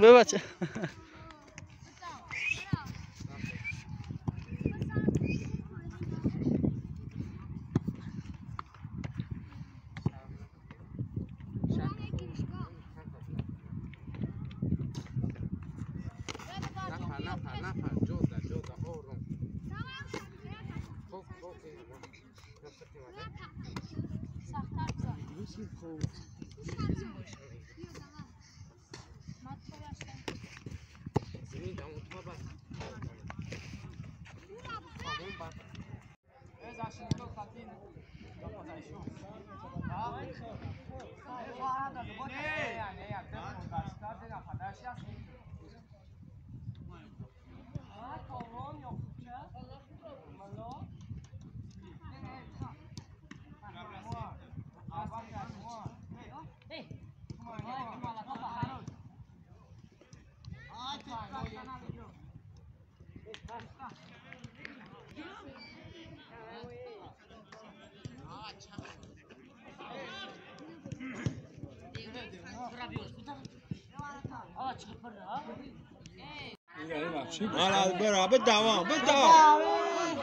ببچه برا بالدوام بالدوام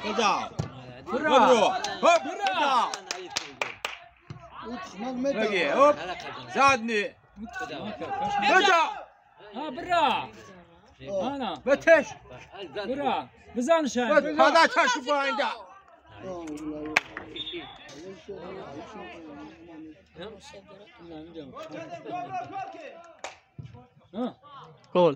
بالدوام برا بالدوام هوب زادني بدا ها برا انا بتش برا بزان شان هذا تشوفه عنده گل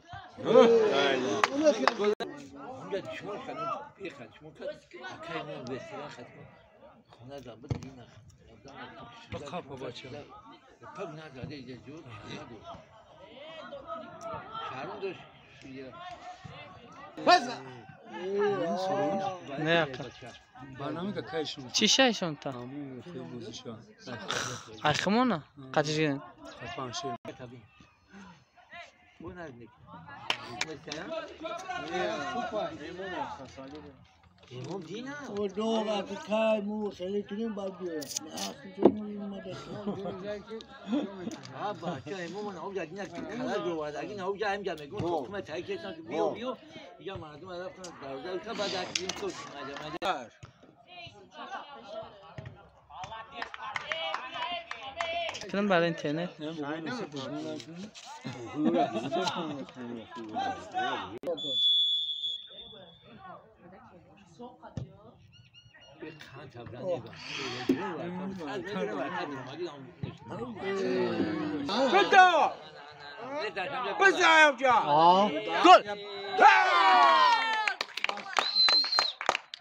نه چی شایشون تا آخمونه قدرین کنم برای اینترنت بدا بزن گل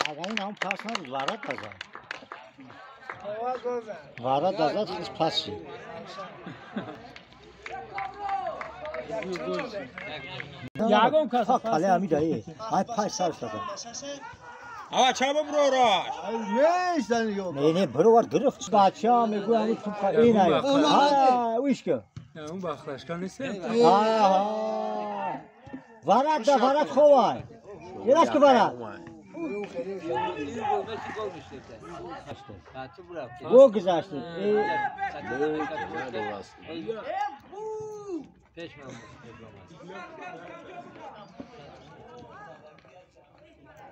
آقا این هم پاس نبود وارد دازد وارد دازد خیلی پاس شد یاگون کس کاله همی دایی های پاس سر شد آقا چرا برو راش نه نه برو وار گرفت بچه ها میگو همی تو این های ها ویش که نه اون بخرش کن نیست ها وارد دا وارد خواه یه راست که وارد او گذاشته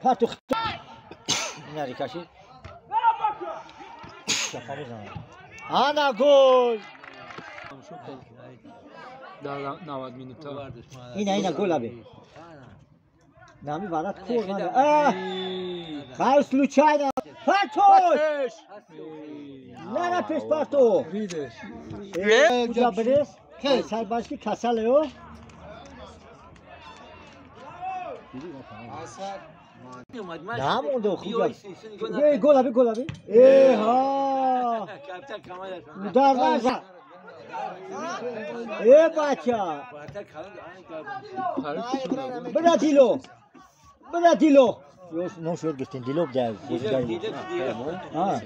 پاتو نری کاشی انا گل در 90 minute اینا اینا گل abi. نامی وارد کور نه اه خیر случайно پرتوش نه نه پیش پرتو ریدش اونجا برس Сарбашки касале о? Намонда хуб. Эй гол аби гол аби. Э ха. Удар назад. Э бача. Бра дило. Бра дило. Ёс нон шуд гуфтин дило бда. А.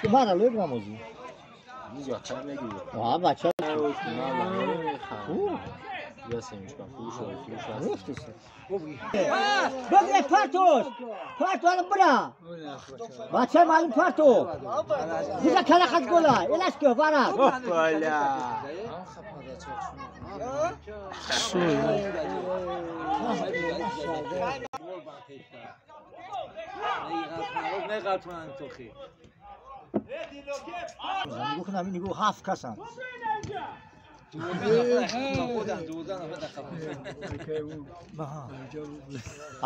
Мара леб намозӣ. А бача. Бигре партош! Парто алам бира! Бача маълум парто! Биза калахат гола! Элаш ко вара! Нигоҳ ҳафт касан.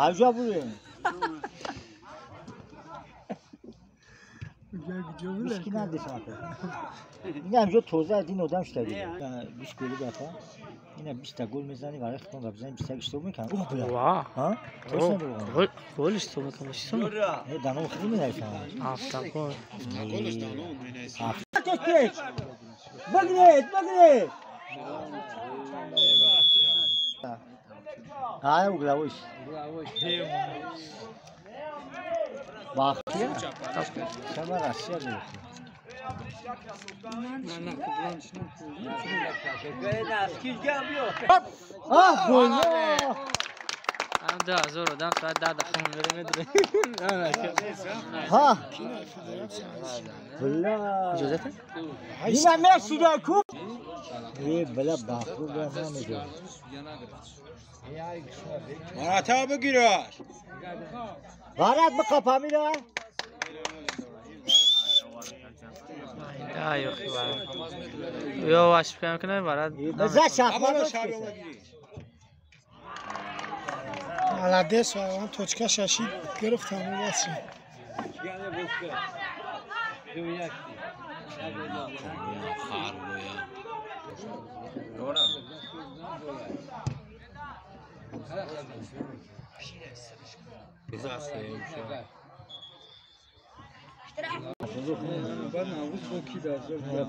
Аҷа будем. Миски надисам. Ина ҳамҷо тоза аз ин одам шуда. 20 голи дафа. Ина 20 та гол мезани вараи худтон бизани 20 та иштирок мекунам. О бля. Ва. Ҳа? Точно дурӯғ. Гол иштирок мекунам. Чӣ сон? Не, даном хеле менависам. Ҳафта гол. Бигред, бигред. Ай, угловой. Бахтия? Сама Россия гирифт. А, больно! Да, зор одам соат 10 дақиқа мере медре. Ҳа. Бля. Иҷозате? Ина месида ку? Е, бля, бахру бля намедонам. Марата бигираш. Варат биқапа мира. Да, ёхи варат. Ё ваш пиам кунай варат. Биза шахмат. Молодец, он точка шашид гирифтам бас.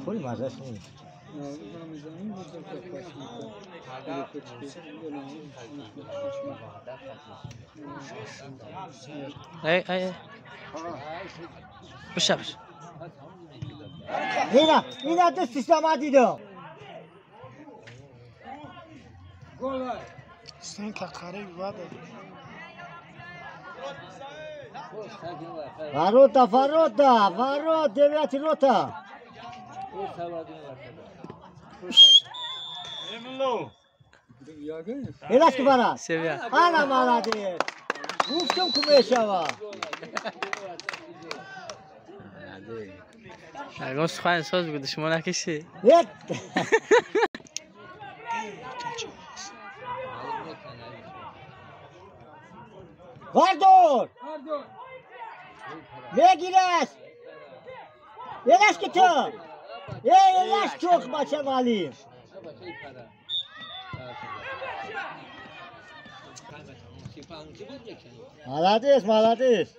پول مزهش نیست. ای ای بشه بشه. اینا اینا دست سیستم دیدم. Станка қариб вада. Ворота, ворота, ворот, девять рота. Элаш кубара. Ана молодец. Гуфтум кумешава. Ягон сухан соз буд шумо накиши. Нет. Вардор! Мегираш! Элаш ки ту! Эй, элаш чух бача малим! Молодец, молодец!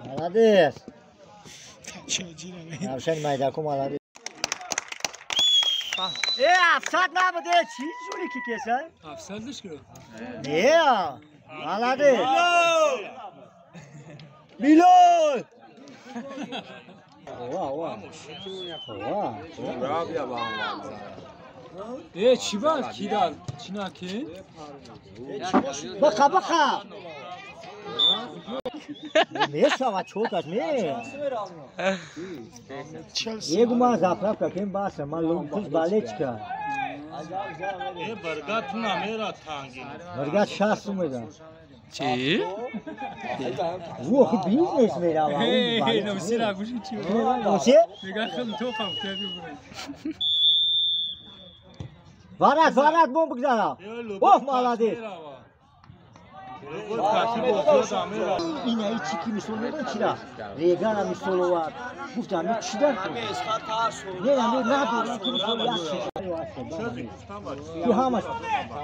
Молодец! Равшан майдаку молодец! Э, афсад набуде, чӣ ҷури ки кеса? Афсадиш гирифт? Не, молодец! Билол! Ова, ова. Ова. Э, чӣ бад? Ки дар? Чӣ наки? Бақа, бақа! Мешава, чокаш, ме. Егу ма заправка кем баса, ма лункус балечка. Э, баргат намера танги. Баргат 60 сум да. Чӣ? Во, ху бизнес мерава. Эй, носира гӯши чӣ? Носи? Мега хел то фафтаби бурай. Варат, варат бомб гзара. Оф, молодец. Ина ичи ки мисол медон чира? Регана мисол овард. Гуфтам ин чӣ дар кор? Не, надорам ки мисол як чиз. Ки ҳамаш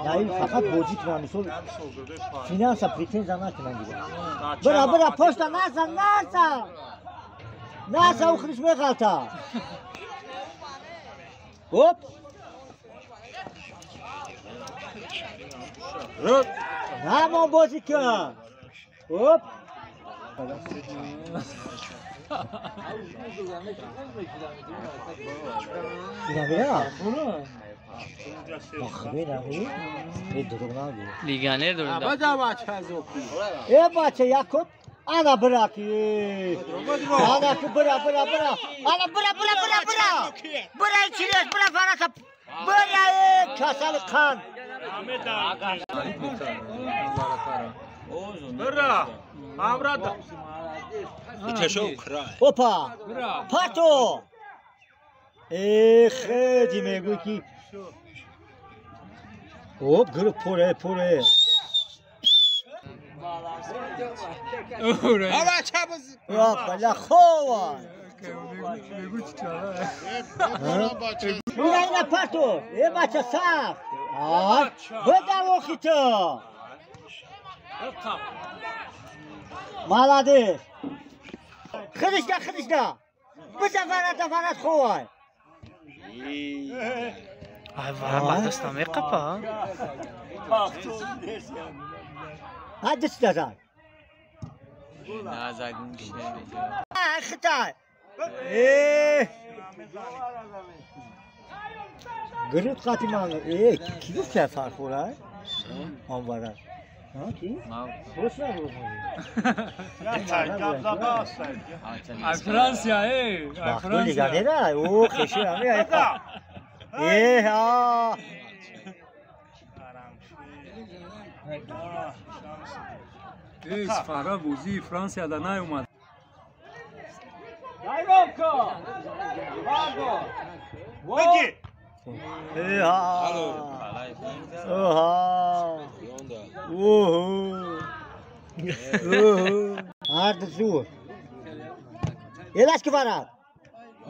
на ин фақат бозӣ кунам мисол финанса претензия накунам дига. Бира бира пошта назан назан. Назан охириш меғалта. Оп. Ҳамон бозӣ кун. Оп. Легионер дорем. Э бача Якуб, ана бираки. Ана ку бира бира бира. Ана бира бира бира бира. Бира чиреш бира фарака. Бира касал қан. Бира. Амрада. Опа. Пато. Э хеди мегӯй ки оп гирифт пуре пуре. Бала хова. Ина ина пато. Э бача саф. Бедар охи ту. Молодец. Худишда худишда. Бизан варата варат ховай. Ай вара ба даст намеқапа. Ҳа даст дазан. Хитай. Э. Гирифт қати ман. Э, ки гуфт ки фархӯра? Он вара. Ҳа ки? Рост нагуфт. Франсия, э, Франсия. Легионера, о, хеши ами ай. Э, ҳа. Э, фара бозии Франсия да наёмад. Баги. Э, ҳа. Оҳа. Оҳо. Ҳар ду зур. Элаш ки варад.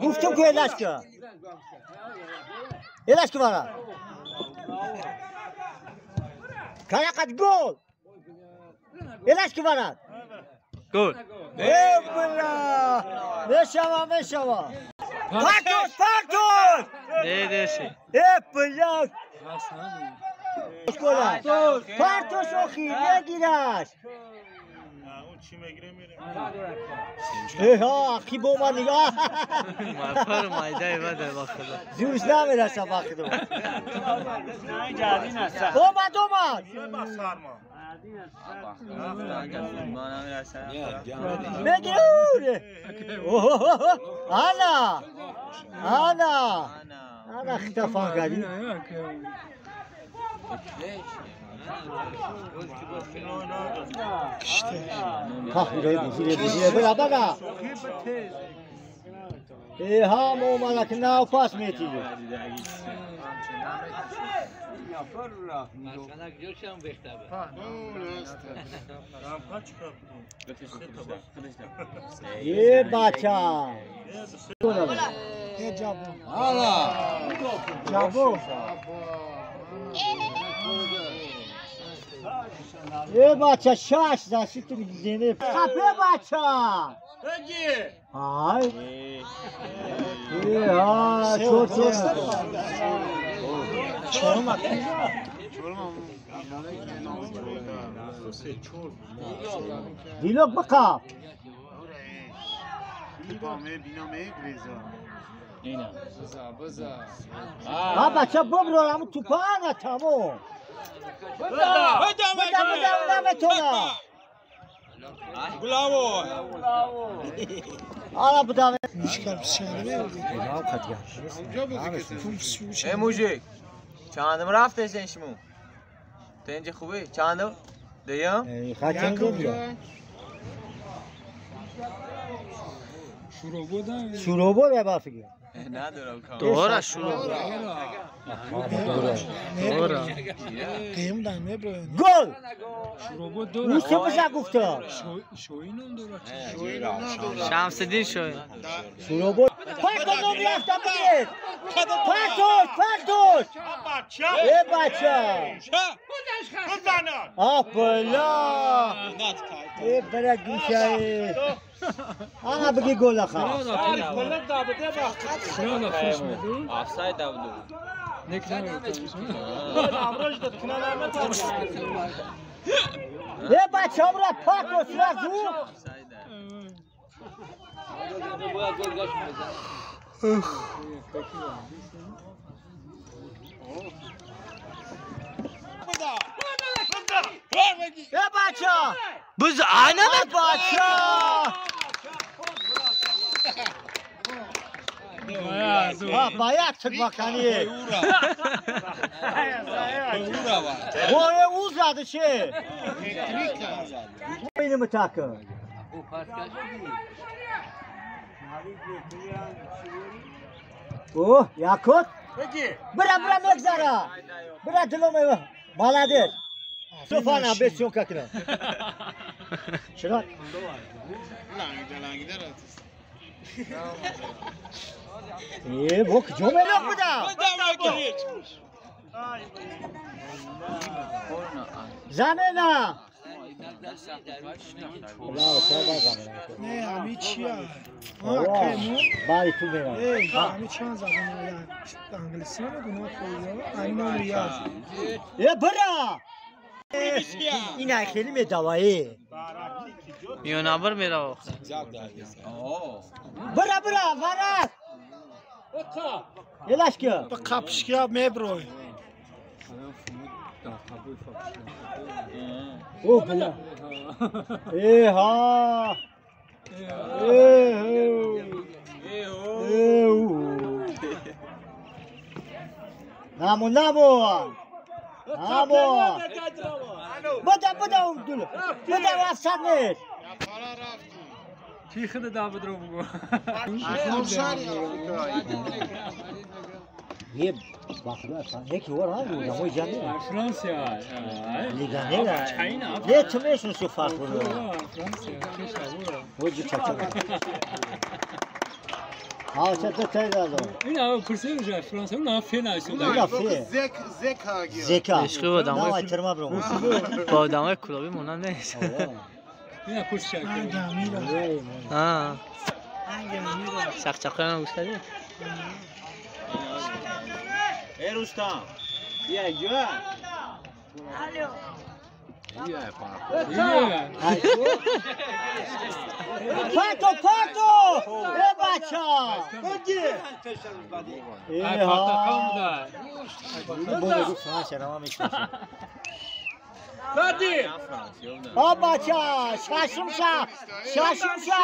Гуфтум ку элаш ки. Элаш ки варад. Карақат гол. Элаш ки варад. Гол. Э бля. Мешава мешава. Партош партош. Не деши. Э бля. Партош охи мегираш. Э ҳа ахи бо ман нигоҳ. Мафар майдаи бадай ба худо. Зӯш намераса ба худо. Омад омад. Мегир. Ана. Ана. Ана хитафан кардӣ. Ҳа ирои бозӣ бира бара. Э ҳа мо омада ки нав пас метиди. Э бача. Э ҷабо. Ҷабо. Э бача шаш защиту зене. Қапе бача. Ай. Э ҳа чор чор. Дилок биқап. Ҳа бача биброр ҳамун тупа ана тамом. Буда буда буда метона. Ана буда. Эй мужик, чандум рафтесен шумо? Тенҷи хубӣ? Чандум? Дуюм? Шуробод я бафиги. Дора шуробод. Дора. Гол! Ӯ биза гуфта. Шамсиддин Шоин. Шуробод. Пакто номи рафта бигир. Пактош, пактош. Э бача. Апла. Э бара гӯшае. Ана бигир голаха. Э бача, амра пактош сразу. Э бача! Буз айнама бача! Ба як тикмакани. Ое ӯ зада че? Иними така. О, Якут? Бира, бира мегзара. Бира дило Молодец. Софана без съемка кина. Чира? Э, бо куҷо мерав буда? Замена! Не, ами чия? Баъди ту мерав. Ами чанд забон англисӣ намедонам ами номи яз. Э, бира! Ина хеле медавае. Миёнабар мерав. Бира, бира, варас! Елашка. Ба қапшка меброй. О, бля. Э, ха. Э, э. Намо, намо. Намо. Бада, бада, дул. Бада, афсад нест. Чӣ хида дабудро бугу? Е, бахуда, неки вор ҳам одамои ҷамъ. Франсия. Лиганера. Не, ту мешноси фарқ буду. Франсия, кеша вора. Оҷи чача. Ҳа, чата тай дадо. Ина пурсем ҷа Франсия, уна фена исо. Уна фе. Зек, зека гир. Зека. Ишқи одамои. Давай терма бром. Бо одамои кулобӣ монанд нест. Ина пурсча. А. Чақчақаям гӯш кардӣ? Э Рустам, бия ҷо. Алло. Пато, пато! Э бача! Э ха. О бача, шашумша, шашумша,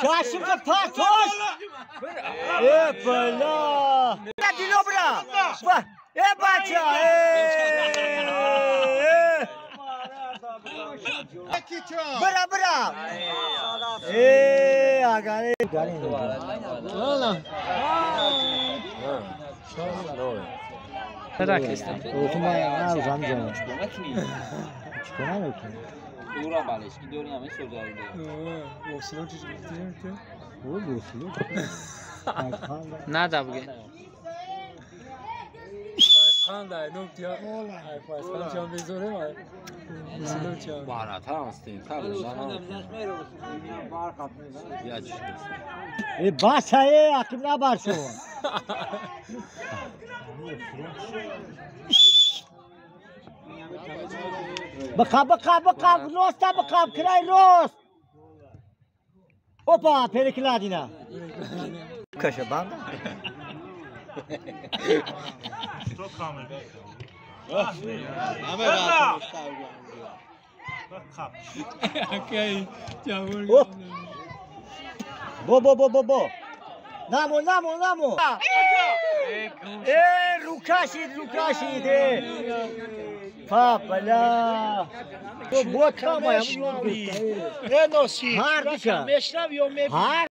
шашумша патош! Э бля! Дило бра! Э бача! Э! Бра, бра! Э, агаре. Ракестам. Нада буге. Э баса э, аким набаршо. Бақаб, бақаб, бақаб, роста бақаб, край рост. Опа, перекладина. Каша банда. Бо, бо, бо, бо, бо. Намо, намо, намо. Э, рукашид, рукашид, э. Папа, бо камая. Э носи. Ҳар душа. Мешнав ё мебинӣ? Ҳар